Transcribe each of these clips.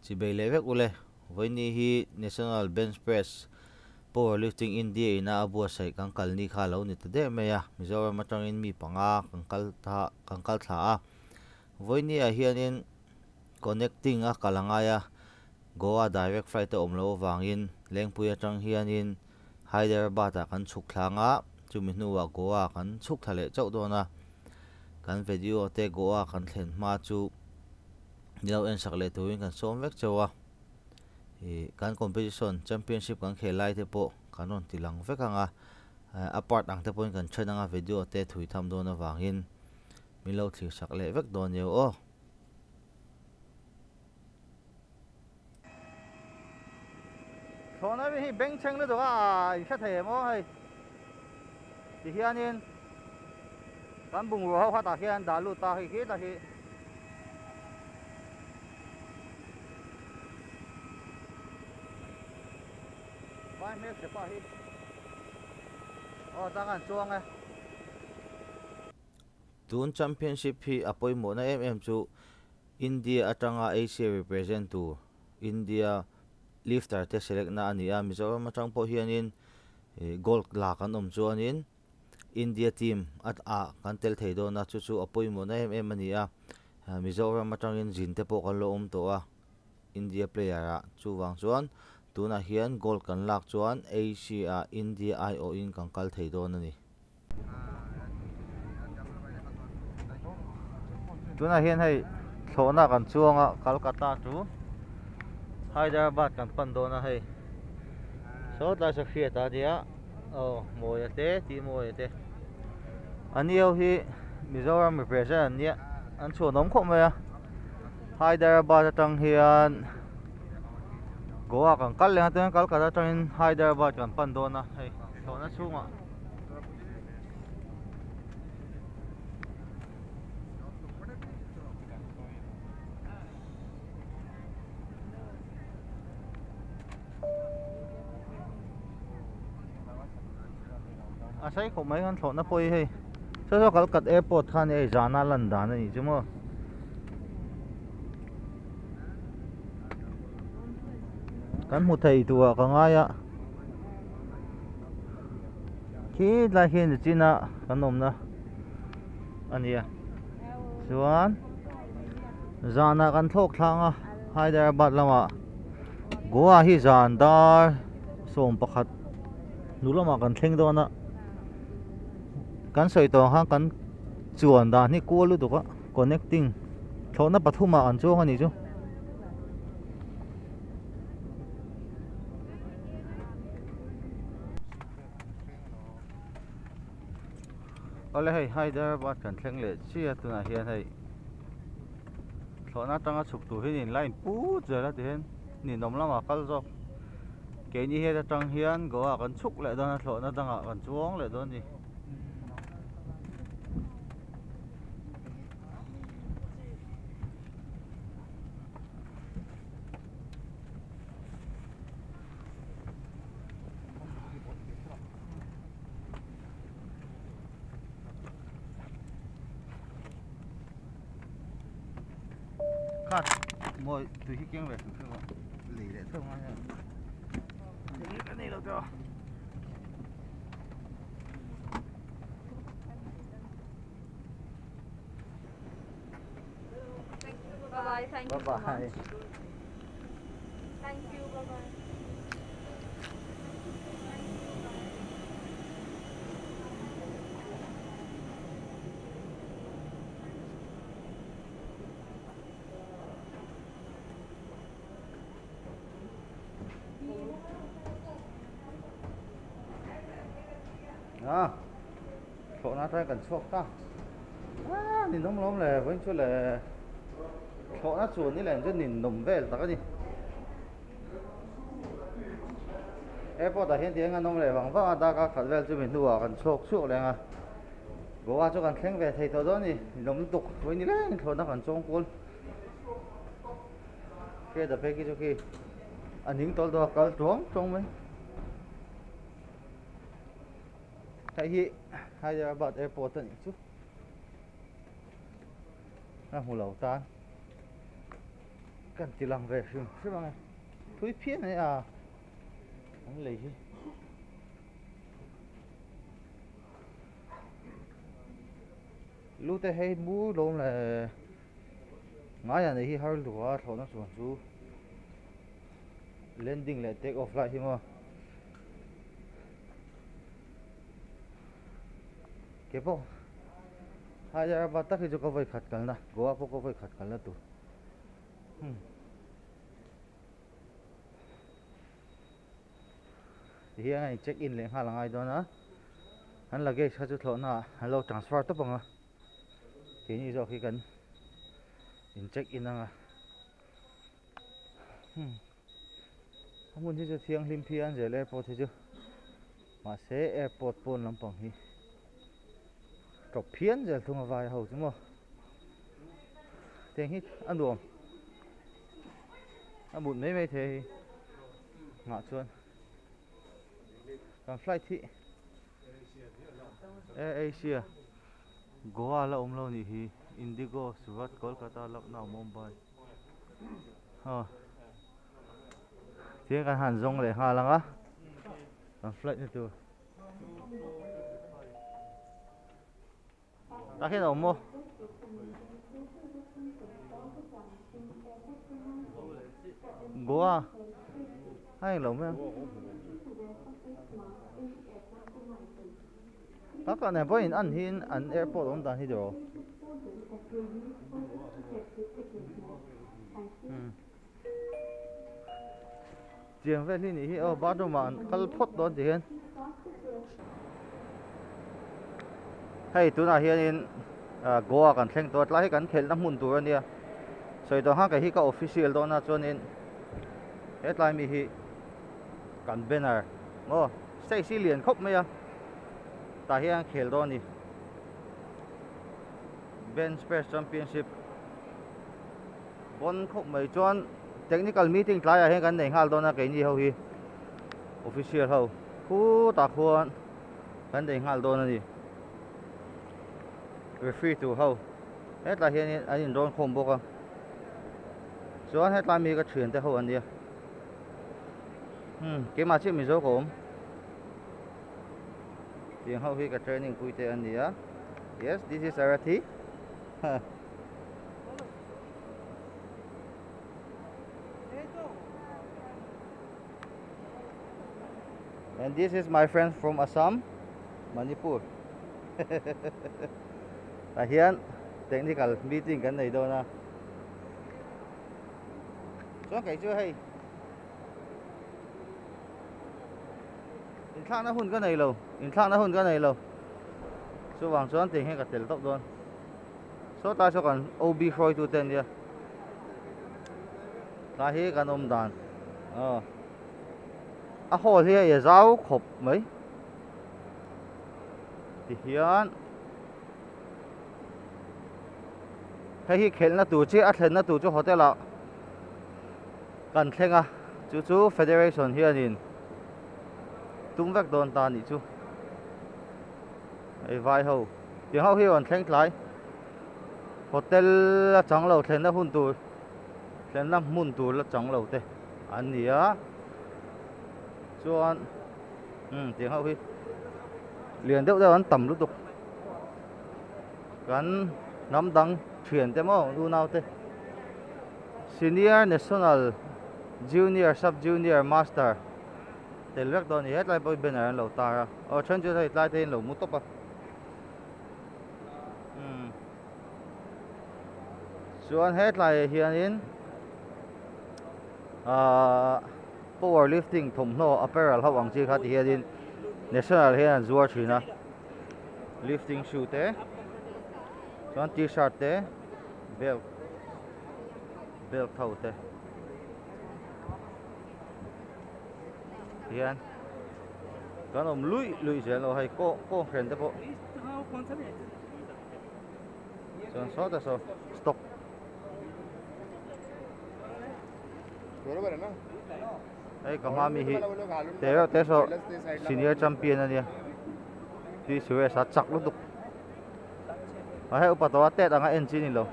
Chibei leh vek ule. Vawiini hi National Bench Press Powerlifting India ina a buatsaih kan kal ni kha a lo ni ta der mai a. Mizoram atangin mi panga kan kal ta kan kal thla a. Vawiini ah hianin connecting a kal a ngai a. Goa direct flight a awm loh avangin Lengpui atang hianin Hyderabad ah kan chhuk thlang a, chumi hnuah Goa kan chhuk thla leh chauh dawn a. Kan video te Goa kan thlen hma chu ni lo en sak leh turin kan sawm vek chauh a. Ih kan competition championship kan khel lai te pawh kan rawn ti lang vek ang a, a part ang te pawhin kan then ang a video te thui tham dawn avangin min lo thlir sak leh vek dawn nia aw. Thlawhna hi bengchheng lutuk a in hre thei em aw hei tihianin kan bungrua ho kha tah khian an dah lut ta hei khi tak hi. Vai hmelchhe pa hi aw tang an chuang e. Tun championship hi a pawimawhna em em chu India atanga Asia represent tur India lifter te select na a ni a, Mizoram atang pawh hianin gold la kan awm chuanin India team at ah kan tel thei dawn a, chu chu a pawimawhna em em a ni a, Mizoram atangin zin te pawh kan lo awm tawh a India player ah chuvang chuan tunah hian gold kan lak chuan Asia ah India aiawhin kan kal thei dawn a ni. Tunah hian hei thlawhna kan chuang a Calcutta chu Hyderabad kan pan dawn a hei saw tlai saw hriat a nia aw Mawia te tih Mawia te an ni ho hi Mizoram represent an nia an chhuan awm khawp mai a Hyderabad atang hian Goa kan kal leh ang chuan Calcutta atangin Hyderabad kan pan dawn a hei thlawhna chhungah. A sei khawp mai khan thlawhna pawh hi hei saw saw Kalkat airport khan hei zana lan dan a nih chu maw. Kan hmu thei turah ka ngai a. Khi tlai khi ni chin a kan awmna a ni a chuan zanah kan thlawk thlang a Hyderabad lamah Goa hi zan dar 11 hnu lamah kan thleng dawn a kan sawi tawh ang khan kan chuan dan hi kual lutuk a connecting thlawhna pathumah an chuang a nih chu. Awle hei Hyderabad kan thleng leh chiah tunah hian hei thlawhna atanga chhuk tur hi in line put zel a tihian ninawm lamah kal zawk keini het atang hian Goa kan chhuk leh dawn a thlawhna dangah kan chuang leh dawn a ni. Khat mawi tui hi keng ve hrim hrim a lei leh theuh ngai a lei ka nei lo tawh. Bye bye. Thank Bye you so bye. much. Thank you. Bye bye. Ah, thlawhna atang kan chhuak ta. Ah, ninawm lawm le, vawiin chu le thlawhna chuan ni leh chu ninawm vel tak a ni. Airport ah hian tiang an awm leh vang vang a, darkar khat vel chumi hnuah kan chhuak chhuak leng a. Goa chu kan thleng ve thei tawh dawn a ni, ninawm lutuk, vawiin ni leng thlawhna kan chuang kual. Hriat a phei khi chu khi a ning tawl dawn a kal tuang tuang mai. Hei hi Hyderabad airport a nih chu a hmu lo tan. Kan ti lang ve hrim hrim ang e. Thui phian mai a an lei hi. Lute hei mu lawm le ngai ah nei hi har lutuk a thlawhna chuan chu landing leh take off lai hi maw. Ke pawh Hyderabad tak hi chu ka vawi khat kalna Goa pawh ka vawi khat kalna tur. Hmm. Tihian a in check in leh nghal a ngai dawn a an luggage kha chu thlawhna ah an lo transfer tawp ang a keini zawk hi kan in check in ang a hmm a hmun hi chu thianghlim phian zel airport hi chu mahse airport pawn lampang hi tawp phian zel thung a vai ho chu maw. Tiang hi a nuam a mut mai mai thei hi nghah chuan kan flight hi Air Asia Goa la awm lo nih hi Indigo Surat Kolkata Lucknow Mumbai aw tiang kan han zawng leh nghal ang a kan flight na tur. Tah hian a awm maw? Goa a englo mai ang. Ta kah nen pawhin an hi an airport awm dan hi tiraw. Chiang vel hi nih hi aw bathroom ah an kal phawt dawn tih hian hei tunah hianin ah Goa kan thleng tawh a tlai hi kan khelhna hmun tur a nia sawi tawh ang khan kei hi ka official dawn a chuanin hetlai mi hi kan banner maw stage hi lian khawp mai a tah hian khel dawn a ni bench press championship. Pawn khawp mai chuan technical meeting tlaiah hian kan nei nghal dawn a keini ho hi official ho khutah khuan kan nei nghal dawn a ni referee tur ho hetlai hianin an inrawn khawm bawk a chuan hetlai mi ka thiante ho an nia hmm keimah chiah mizo ka awm tiang ho hi ka training pui te an ni a yes this is Arathi. And this is my friend from Assam, Manipur. Tah hian technical meeting kan nei dawn a. Chuan kei chu hei inthlakna hun ka nei lo, inthlakna hun ka nei lo. Chuvang chuan tiang hian ka tel tawp dawn. Saw tlai saw kan OB hruaitu te ania tlai hi kan awm dan aw a hall hi hei a zau khawp mai tihian hei hi khelhna tur chiah a thlenna tur chu hotel ah kan thleng a chu chu federation hianin tum vek dawn ta anih chu hei vai ho. Tiang ho hi rawn thleng tlai hotel a chang lo thlenna hun tur thlenna hmun tur la chang lo te an ni a chuan umm tiang ho hi lian deuh deuh an tam lutuk kan hnam dang thian te maw unau te senior national junior sub junior master tel vek dawn a ni hetlai pawh hi banner an lo tar a aw then chu hei tlai te hi an lo mu tawp a. Chuan hetlaiah hianin ahh power lifting thawmhnaw apparel ho ang chi kha ti hianin national hian an zuar thin a lifting shoe te chuan tshirt te belt belt ho te hian. Kan awm luih luih zel lo hei kaw kaw hren te pawh chuan sawtah saw stock hei ka hma mi hi te reuh te saw senior champion ania tui suresh a chak lutuk a hei upa tawh a tet anga en chi a ni lo.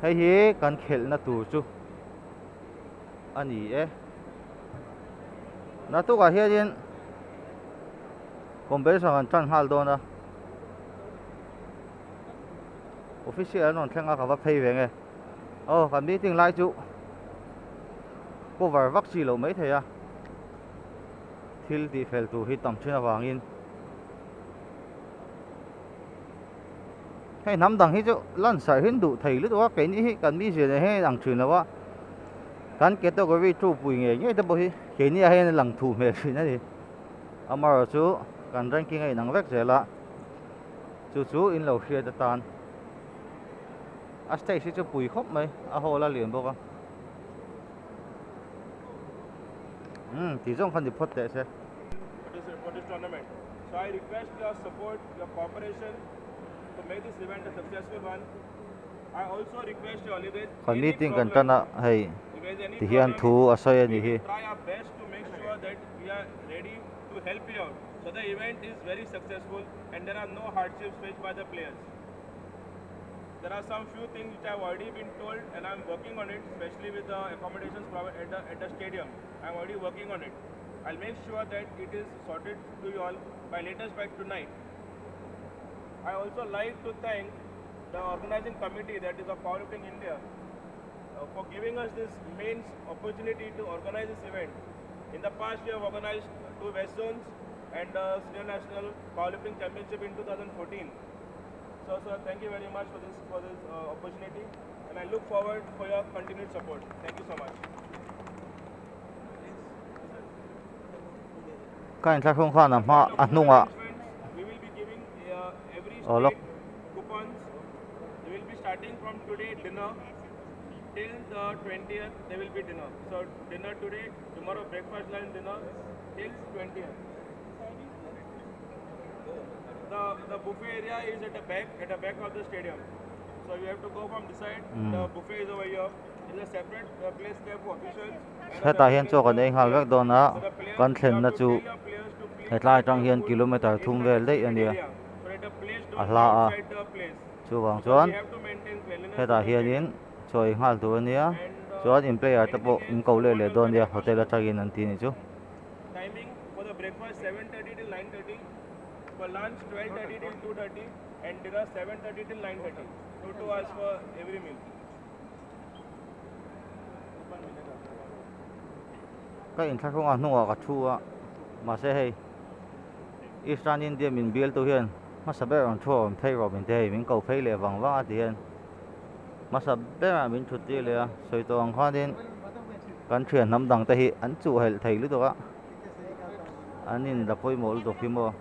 Hei hi kan khelhna tur chu a ni e. Naktukah hianin competition kan tan nghal dawn a. Official an rawn thleng a ka va phei ve nge. Aw kan meeting lai chu cover vak chi loh mai thei a. Thil tih fel tur hi tam thin avangin. Hei hnam dang hi chu lan sarh hi an duh thei lutuk a, keini hi kan mi zir nen hian a inang thin lo a, kan category two pui ngei ngei te pawh hi keini ah hian a lang thuh hmel thin a ni. Amaherawhchu kan ranking a inang vek zel a, chu chu in lo hriat atan a stage hi chu pui khawp mai, a hall a lian bawk a. Umm tih zawng kha ni phawt teh se. For this tournament. So I request your support, your cooperation to make this event a successful one. I also request you all if there is Kan any meeting kan problem, tan a hei if there is any ti hian problem, thu a sawi a we nih hi. will try our best to make sure that we are ready to help you out. So the event is very successful and there are no hardships faced by the players. There are some few things which I have already been told and I am working on it, especially with the accommodations provided at the, at the stadium. I am already working on it. I'll make sure that it is sorted to you all by latest by tonight. I also like to thank the organizing committee that is of Powerlifting India uh, for giving us this main opportunity to organize this event. In the past, we have organized two West Zones and uh, Senior National Powerlifting Championship in 2014. So, sir, thank you very much for this for this uh, opportunity, and I look forward for your continued support. Thank you so much. Ka inthlahrung khan a hma a hnungah We will be giving uh, every aw lawk. state coupons. They will be starting from today dinner till the 20th. There will be dinner. So dinner today, tomorrow breakfast, lunch, dinner till 20th. The the buffet area is at the back at the back of the stadium. So you have to go from this side. The buffet is over here. It's a separate uh, place there for officials. And a Hetah separate hian place chaw kan for ei nghal vek players. dawn a, So the players, kan you have thlenna to chu tell your players to please hetlai take atang your hian food kilometer thum inside vel the daih a seated nia area so that the players a don't hla go a outside the place. chuvang Because chuan we have to maintain cleanliness in hetah the hianin stadium. chaw ei nghal tur a nia And uh, chuan in player te anything pawh in else ko you leh want leh also dawn nia let us hotel know. atangin an ti a nih chu. Timing for the breakfast 7:30 till 9:30, for lunch 12:30 till 2:30, and dinner 7:30 till 9:30. Two two hours for every meal. Ka inthlahrung a hnungah ka thu a mahse hei Eastern India min bial tu hian hmasa ber rawn thu a awm phei rawh min ti hei min ko phei leh vang vang a ti hian hmasa berah min thut tir leh a sawi tawh ang khanin kan thian hnam dang te hi an chuh helh thei lutuk a an in la pawimawh lutuk hi maw.